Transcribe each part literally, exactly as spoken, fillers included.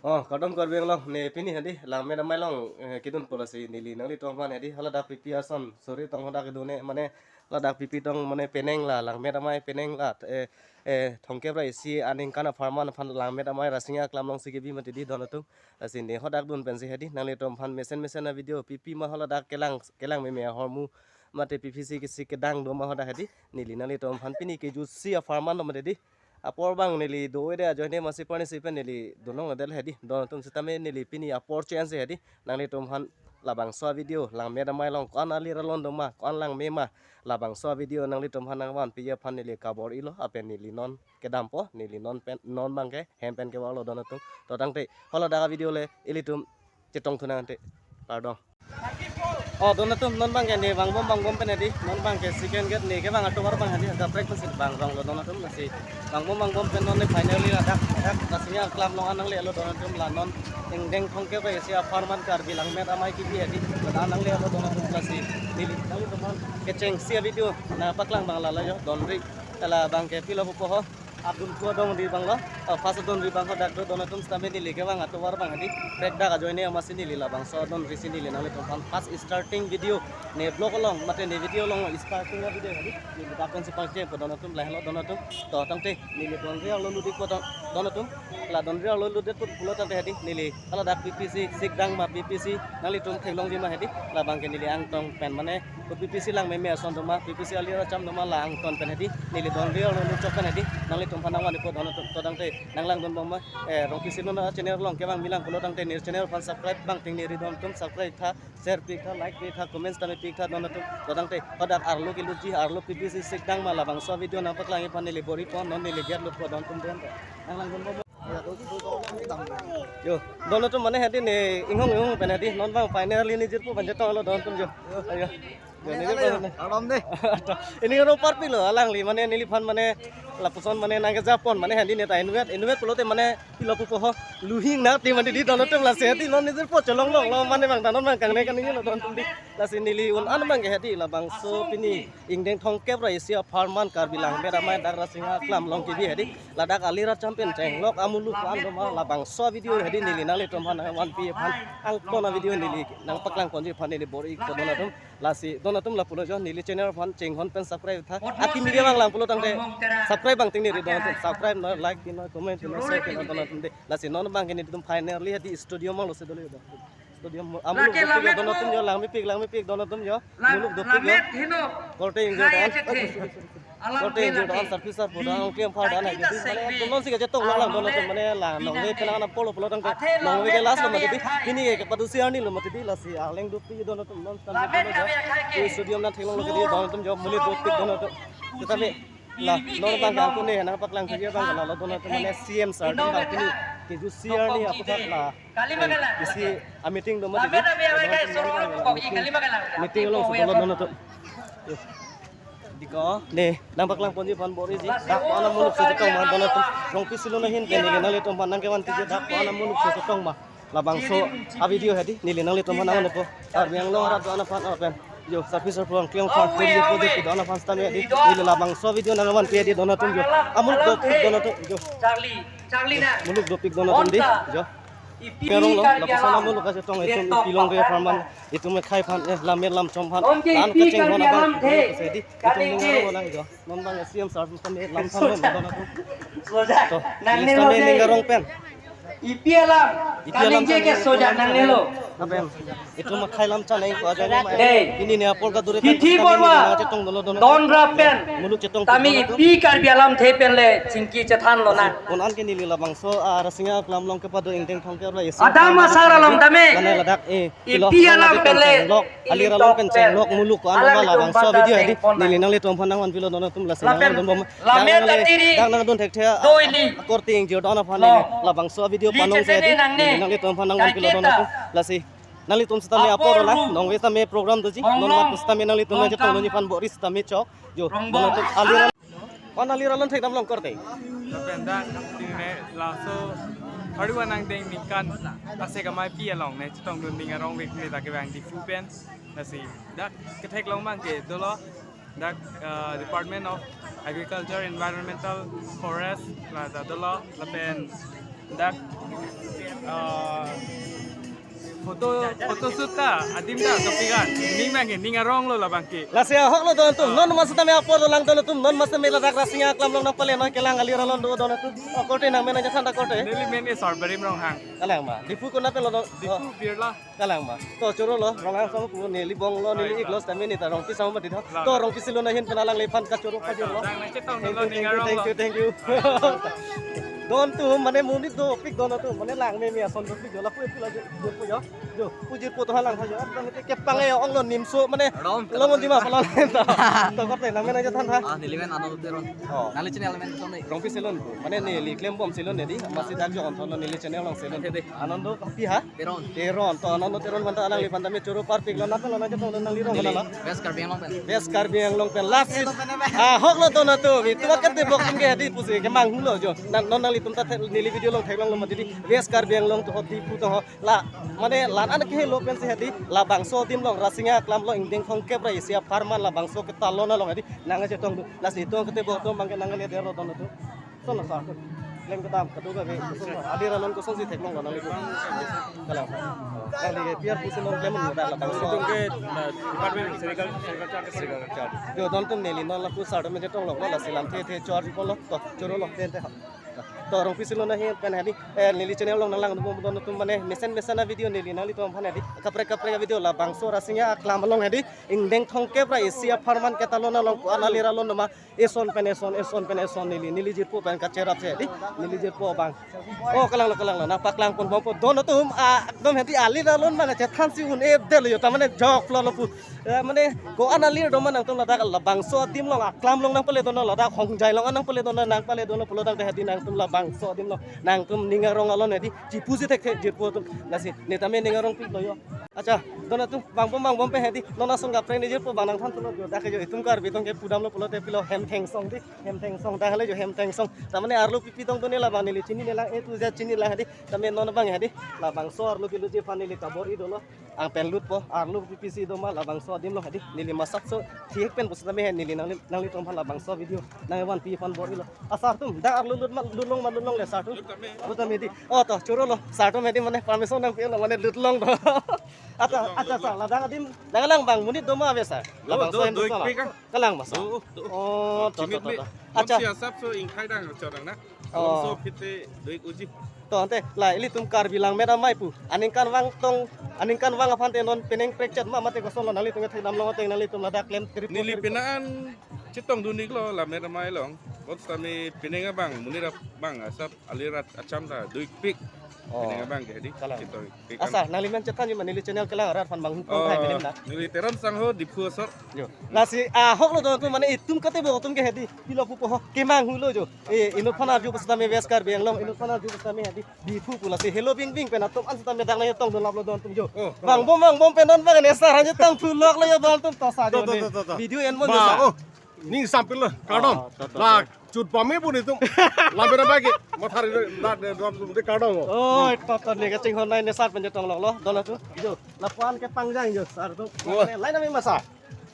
Oh, kardom Karbi Anglong, ne pini hedi, Langmet Amei along, eh, kedun po lasi neli nanglitum aphan hedi, haladak pipi ason, suri tong hadak kedun ne, mane, haladak pipi tong, mane penang la, Langmet Amei penang la, eh, eh, thomkep ra isi aningkan apharman aphan Langmet Amei Rasinja Aklam alongsi kebi mati di don atum, lasi ne hadak dun pensi hedi, nanglitum aphan mesen mesen a-video, pipi ma haladak kelang, kelang meme ahormu, mate pipi si kisi kedang do ma hadak hedi, neli nanglitum aphan pini kejutsi apharman lo mati di, apor abang neli do-ede ajoine masi parni si pen neli dunlong del hedi. Don atum sitame neli pini apor chen si hedi. Nanglitum aphan labangso a-video Langmet Amei along ko-an alir alon do ma, ko-an langme ma. Labangso a-video nanglitum aphan nangvanpi aphan neli kabor-ilo, lapen neli non kedam po, neli non pen, non abangke hem pen kevang lo don atum. To tangte, haladak a-video le ilitum chetong thu nang ante. Kardom. Oh, don atum, non abangke ne vangbom vangbom pen hedi, non abangke second gate ne kevang atovar abang hedi, kaprek pensi vang rong lo don atum, lasi vangbom vangbom pen non ne finally ladak, ladak, Rasinja Aklam along an nanglelo don atum, la non ingdeng thomkep ra isi apharman Karbi Langmet Amei kebi hedi, ladak nanglelo don atum, lasi neli nanglitum aphan kechengsi a-video nangpaklang abang lalo jo, donri, la abangke pilo pupo ho. Adun thu adonri abang lo, uh, first adonri abang hadak do don atum sitame neli kevang atovar abang hedi, prek dak ajoine masi neli labangso adonri si neli nanglitum aphan first starting video, ne vlog along, mate ne video along starting a-video hedi, neli dak pensi pangcheng po don atum, lahelo don atum, to tangte, neli donri arlo lutpo don, don atum, la donri arlo lut po pulo tangte hedi, neli haladak pipi si sikdang ma pipi si nanglitum theklongji ma hedi, labangke neli angtong pen mane ko pipi si langmeme ason do ma, pipi si alir acham do ma la angtong pen hedi, neli donri arlo lut chok pen hedi, nanglitum aphan nangvanpo don atum, to tangte nanglangdun bom ma, eh, Rongpi Silon a-channel along kevang milang pulo tangte ne channel aphan subscribe abang ting neri don atum subscribe tha, share pi tha, like pi tha, comments tame pi tha don atum, to tangte hadak arlo kelutji, arlo pipi si sikdang ma labangso a-video nangpaklangji aphan neli bor-ipo, non neli gate lutpo don atum den. Nanglangdun bom. Jo, don atum mane hedi ne inghong inghong pen hedi non abang finally ne jirpo pen chetong lo don atum jo. Ayo. Jo, ne jirpo ne. Alam deh. Ini kan parpilo alangli mane neliphan mane lapuson mane nangkejapon mane hedi ne ta invite invite pulote mane pilo pupo ho luhing na ti mane di don atum lasi hedi non ne jirpo chelong long lo mane bang danon bang kangne kan ini lo don atum di. Lasi neli un-an abangke hedi labangso pini ingdeng thomkep ra isi apharman Karbi Langmet Amei dak Rasinja Aklam along kebi hedi. Ladak alir acham pen chenglok amuluk ko-an do ma labangso a-video hedi neli nanglitum aphan nangvanpi aphan angton a-video neli nangpaklang ponji aphan neli bor-ipo don atum. Lasi don atum lapulo jo neli channel aphan chinghon pen subscribe tha. Akimi kevang lang pulo tangte subscribe abang ting neri don atum. Subscribe noi, like noi, comment noi, share noi don atum de. Lasi non abangke nelitum finally hedi studio mang lo si dolo don atum. Studio mo-, amuluk dopik don atum jo, langmepik, langmepik don atum jo. Muluk dopik jo. Korte ingjir don. Korte ingjir don, sarpi sarpo don, ongke amphar don, ai, mane, non si kachetong lang don atum, mane, la, nongve penang apolo pulo tangte, nongve ke last lo mati di, pini ke kepadusi arni lo mati di, lasi, aleng dopik don atum, non, sarpi don jo. Studio nang theklong lo ke di, don atum jo, muluk dopik don atum. Tetapi, la, non abang kangkung ne, nangpaklang thuji abang, la, la, don atum, mane, C M sir, don atum, kejutsi arni aphuthak la. Isi a-meeting do mati di. Meeting along si dolo don atum. Diko. Ne, nangpaklang ponji aphan bor-iji. Dak ko-an amuluk si chetong ma don atum. Rongpi Silon ahin pen ne nanglitum aphan nangkevanpiji dak ko-an amuluk si chetong ma. Labangso a-video hedi, neli nanglitum aphan nangvanpo. Karbi Anglong arat do-an aphan, oh, pen. Jo, sarpi sarpo angklong aphan, neli project do-an aphan sitame hedi. Neli labangso a-video nangvanpi hedi don atum jo. Amuluk dopik don atum jo. Charlie, Charlie na. Muluk dopik don atum di. Jo. Karong lo, lapuson amuluk kachetong itum ipilong re apharman, itum ekhai aphan, eh, lammet lamchom aphan, an kachinghon abang, hedi, itum ning arong lang jo. Non abang C M sir aphan lamthan lo, don atum. Soja, to, nangne sitame lo ning arong pen. Ipi alam, ipi alam kaningje ke soja nangnelo. Apen, itum ekhai lamchan nang ko aja. Dei. Pini ne apor kadure Tithi pen Borwa, nang chetong dolo don atum. Don rap pen. Muluk chetong tame don atum. Ipi Karbi alamthe pen le chingki chethan lonang. Un-an ke neli labangso, ah, Rasinja Aklam along kepado ingdeng thomkep ra isi. Adam asar along tame. Mane ladak, eh, ipi alam pen le, alir along pen chenglok muluk ko-an labangso a-video hedi. Neli nanglitum aphan nangvanpilo don atum lasi nangdun bom. Lammet atiri. Dak nangdun thekthe. Doili. Korte ingjir don aphan neli labangso a-video panong si hedi. Neli nanglitum aphan nangvanpilo don atum lasi. Nanglitum sitame apor dolang, nongve sitame program doji, non mat sitame nanglitum nangchetong nonji aphan bor-i sitame chok. Jo, don atum alir, ko-an alir alon thekdam long korte. Lapen dak, tini ne laso, haru anang deng ningkan, asek amei pi along ne, chetongdun ning arong vek ne dak kevang Diphu pen, lasi, dak ketheklong abang ke, dolo, dak, eh, Department of Agriculture, Environmental, Forest, la dak dolo, lapen, dak, Ah, photo, photo shoot ta, adim ta, topigan. Ning nang, ning arong lo labang ke. Lasi ahok lo don atum, non mas tame apor lo lang don atum, non mas tame ladak Rasinja aklam along nangpale non kelang alir alon do don atum. Oh, korte nangmen nangchethan ta korte. Neli men Esor Barim Ronghang. Kalang ma, Diphu konat pen lo don. Diphu Birla. Kalang ma. To choro lo, Ronghang song pu neli bong lo, neli ik lo, tame neta Rongpi song ma di tho. To Rongpi Silon ahin pen alangliphan kachoro pajir lo. Nang nangchetong Thank lo you, ning thank you, arong thank lo. you, thank you. Don atum mane monit dopik don atum mane lang meme ason dopik jo lapu pu la jo jo pu jo. Jo pu jirpo to halang tha jo. Abang ite kepang e ong lo nimso mane Rom, long jima pala. To korte nangmen nangchethan tha. Ah, neli men Anando Teron. Oh. Nangli channel men kosonsi? Rongpi Silon pu. Mane neli klembom Silon ne di. Masi dak jo on thon neli channel along Silon. Oke deh. Anando pi ha? Teron. Teron. To Anando Teron aphan ta alangliphan tame choro parpik lo nat lo nangchetong nangli rong Neli, la. West Karbi Anglong pen. West Karbi Anglong pen lasi. Ahok lo don atum. Itum akan tebok atum ke hedi pusi kemang hulo jo. Nang non nanglitum ta the-, neli video along theklong lo mati di. West Karbi Anglong to hedi pu to ho. La mane lan an ke helo pensi hedi. Labangso adim along Rasinja aklam along ingdeng thomkep ra isi apharman labangso ketalon along hedi. Nangchetong do. Lasi itum akan tebok atum abang ke nangli der lo don atum. Son la sa. Klem kedam, kedua ke, alir alon kosonsi theklong lo nangli. Kalang. Nangli ke P R pusi non klem lo dak labangso. Itum ke, na, department serical, serical charge. Serical charge. Jo don atum neli non lapu sar do men chetong lo, lasi lamthe the chor po lo, to, choro lo, tente ha. To Rongpi Silon ahin pen hedi, eh, neli channel along nanglang do don atum mane, mesen mesen a video neli nanglitum aphan hedi. Kaprek kaprek a video labangso Rasinja aklam along hedi, ingdeng thomkep ra isi apharman ketalon along ko-an alir alon ma, eson pen eson, eson pen eson neli, neli jirpo pen kacherap si di, neli jirpo abang. Oh, kalang lo, kalang lo, nangpaklang pon bompo don atum, ah, ekdom hedi alir alon mane chethan si un-e del yo, ta mane jok lo lo pu. Eh, mane ko-an alir do ma nangtum ladak labangso adim along aklam along nangpale don ladak Hongjai along nangpale don nangpale don pulo tangte hedi nangtum labangso adim along nangtum ning arong alon hedi chipu si thekthe jirpo atum. Lasi neta me ning arong pik lo yo. Acha, don atum, vangbom vangbom pen hedi, non asong kaprek ne jirpo abang nangthan thulo jo, dak ke jo, itum Karbi atum ke pudam lo pulote pilo hem thengsong di, hem thengsong, dak le jo hem thengsong. Ta mane arlo pipi tong do ne labang neli chini ne lang, A to Z chini lang hedi, tame non abang hedi, labangso arlo kilo ji aphan neli kabor-i dolo, angpen lutpo, arlo pipi si do ma labangso adim along hedi, neli masat so, thihek pen pusi tame he, neli nangli, nanglitum aphan labangso video, nangvanpi aphan bor-i lo. Asar atum, dak arlo lut ma, lut long ma, lut longle sar atum. Lut tame. Lut tame di. Oh, to, choro lo. Sar atum hedi mane permission nangpi lo mane lut long do. Acha, lut long, acha, lut sar, long. Ladak adim, nanglang abang monit do ma ave sar? Do, labangso do, ahin do, do sar la. Ikpik ah. Kalang ma sar? Do, do. Oh, to, to, chimit to, me. To. Acha. Monsi asap so ingthai dang chodang na. Oh. Longso phite do-ik uji. To ante, la ilitum Karbi Langmet Amei pu. Aningkanvang tong, aningkanvang aphan te non penang prekchet ma mate koson lo nanglitum thekdam long ateng nanglitum ladak klem trip. Neli trip. Penang chetong dun-ik lo Langmet Amei along. Bonsitame penang abang, monit abang asap alir acham ta do-ikpik. Oh. Penang abang ke hedi. Kalang. Chetong-ikpik. Asar, nangli men chethan ji ma neli channel kelang arat aphan bang hukong Oh, thai melim na. Neli Teron Sangho Diphu asor. Jo. Lasi ahok lo don atum mane itum kate bo atum ke hedi. Pilo pupo ho. Kemang hulo jo. Eh, inut aphan arju pusitame West Karbi Anglong, inut aphan arju pusitame hedi. Diphu pu lasi helo bing bing pen atum an sitame dak nangchetong dun lap lo don atum jo. Oh, oh. Vangbom vangbom pen non abang ne sar nangchetong thulok lo yo don atum to sa To, jo to, ne. To, to, to. Video en mo Ba, jo sa. Oh. Ning sampil lo, kardom. Oh, to, to, to. La, chut pame pun itum. Lambe na bagi, mathari da, da, da, da, kardom. Oh, to, to, ne kachinghon nai ne sar pen chetong lok lo, don atum. Jo, lapu-an kepangjang jo, sar atum. Oh. Line nami ma sar?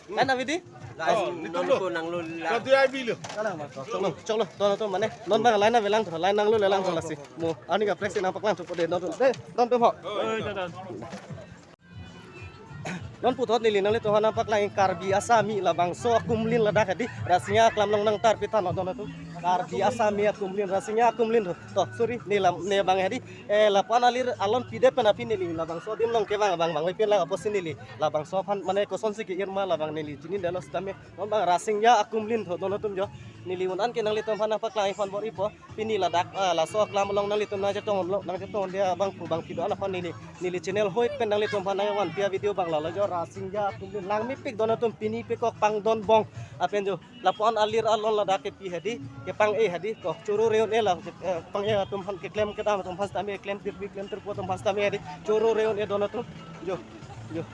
Line nami di? Oh, non itum lo. Ko nang lo la. Kadu ai bi lo. Kalang ma, choklo, choklo, don atum mane. Non abang line nangvelang tho, line nanglo lelang tho lasi. Mo, ani kaprek si nangpaklang thupo de, don atum. De, don atum ho. Oh, to, to. Non puthot neli nanglitum aphan nangpaklang Karbi Asami labangso akumlin ladak hedi Rasinja aklam along nangtarpi than lo don atum. Karbi Asami akumlin, Rasinja akumlin tho. To, sorry, ne lam, ne abang hedi. Eh, lapu-an alir alon pidet pen aphi neli labangso adim along kevang abang vangve pen la apotsi neli labangso aphan mane kosonsi ke-ir ma labang neli chinidetlo sitame. Non abang Rasinja akumlin tho don atum jo. Neli un-an ke nanglitum aphan nangpaklang aphan bor-ipo. Pini ladak, ah, laso aklam along nanglitum nangchetong lo, nangchetong dia abang pu bang pido-an aphan neli, neli channel hoi pen nanglitum aphan nangvanpi a-video abang lalo jo Rasinja akumlin langmepik don atum pini pekok pangdon bong. Apen jo lapu-an alir alon ladak kepi hedi, kepang-e hedi, to choro reon-e la, eh, pang-e atum aphan keklem kedam atum aphan sitame klem tirpi klem tirpo atum aphan sitame hedi, choro reon-e don atum, jo, jo,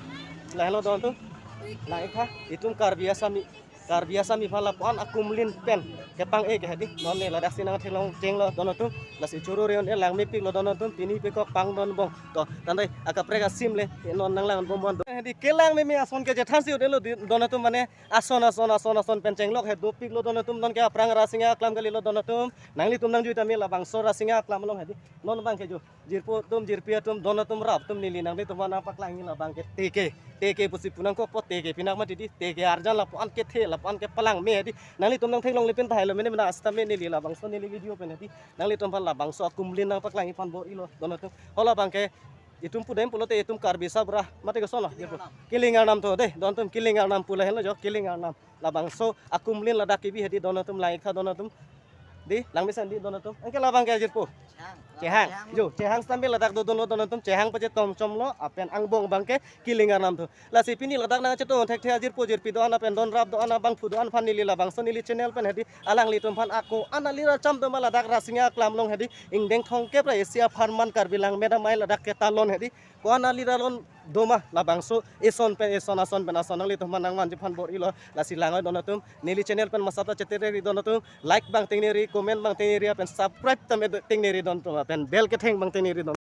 lahelo don atum, lang-ik tha, itum Karbi Asami, Karbi Assam iphan lapu-an akumlin pen kepang-e ke hedi. Non ne ladak si nangtheklong chenglo don atum. Lasi choro reon e langmepiklo don atum. Pini pekok pangdon bong. To, tandai akaprek asim le non nanglang bom bon. Hedi kelang meme ason ke jethan si udelo di don atum mane ason ason ason ason pen chenglok he dopiklo don atum, non ke aphrang Rasinja aklam kalilo don atum. Nanglitum nangjui tame labangso Rasinja aklam along hedi. Non abang ke jo. Jirpo atum, jirpi atum, don atum, rap atum neli nanglitum aphan nangpaklangji labang ke teke. Teke pusi pu nangkokpo teke pinak mati di. Teke arjan lapu-an kethe, lapu-an kepalang me hedi. Nanglitum nangtheklongle pen tahai lo mene mena asta me neli labangso neli video pen hedi. Nanglitum aphan labangso akumlin nangpaklangji aphan bor-ilo don atum. Hala abang ke itum pudam pulote itum Karbi sabra mate ke sono. Jirpo. Kiling arnam to de, don atum kiling arnam pu lahenlo jo, kiling arnam. Labangso akumlin ladak kebi hedi don atum, lang-ik tha don atum. Di, langmesen di don atum. Anke labang ke jirpo. Chehang. Jo, chehang sambil ladak dodunlo don atum, chehang pachetom chomlo, lapen angbong abang ke kiling arnam to. Lasi pini ladak nangchetong thekthe ajirpo jirpi do-an lapen don rap do-an abangphu do-an aphan neli labangso neli channel pen hedi. Alanglitum aphan ako-an alir acham doma ladak Rasinja aklam along hedi. Ingdeng thomkep ra isi apharman Karbi Langmet Amei ladak ketalon hedi. Ko-an alir alon doma labangso eson pen eson ason pen ason nanglitum aphan nangvanji aphan bor-ilo. Lasi lang-oi don atum. Neli channel pen masap ta chetere ri don atum. Like abang tengneri, comment abang tengneri, lapen subscribe tame tengneri don atum. Lapen bell ketheng abang tengneri don.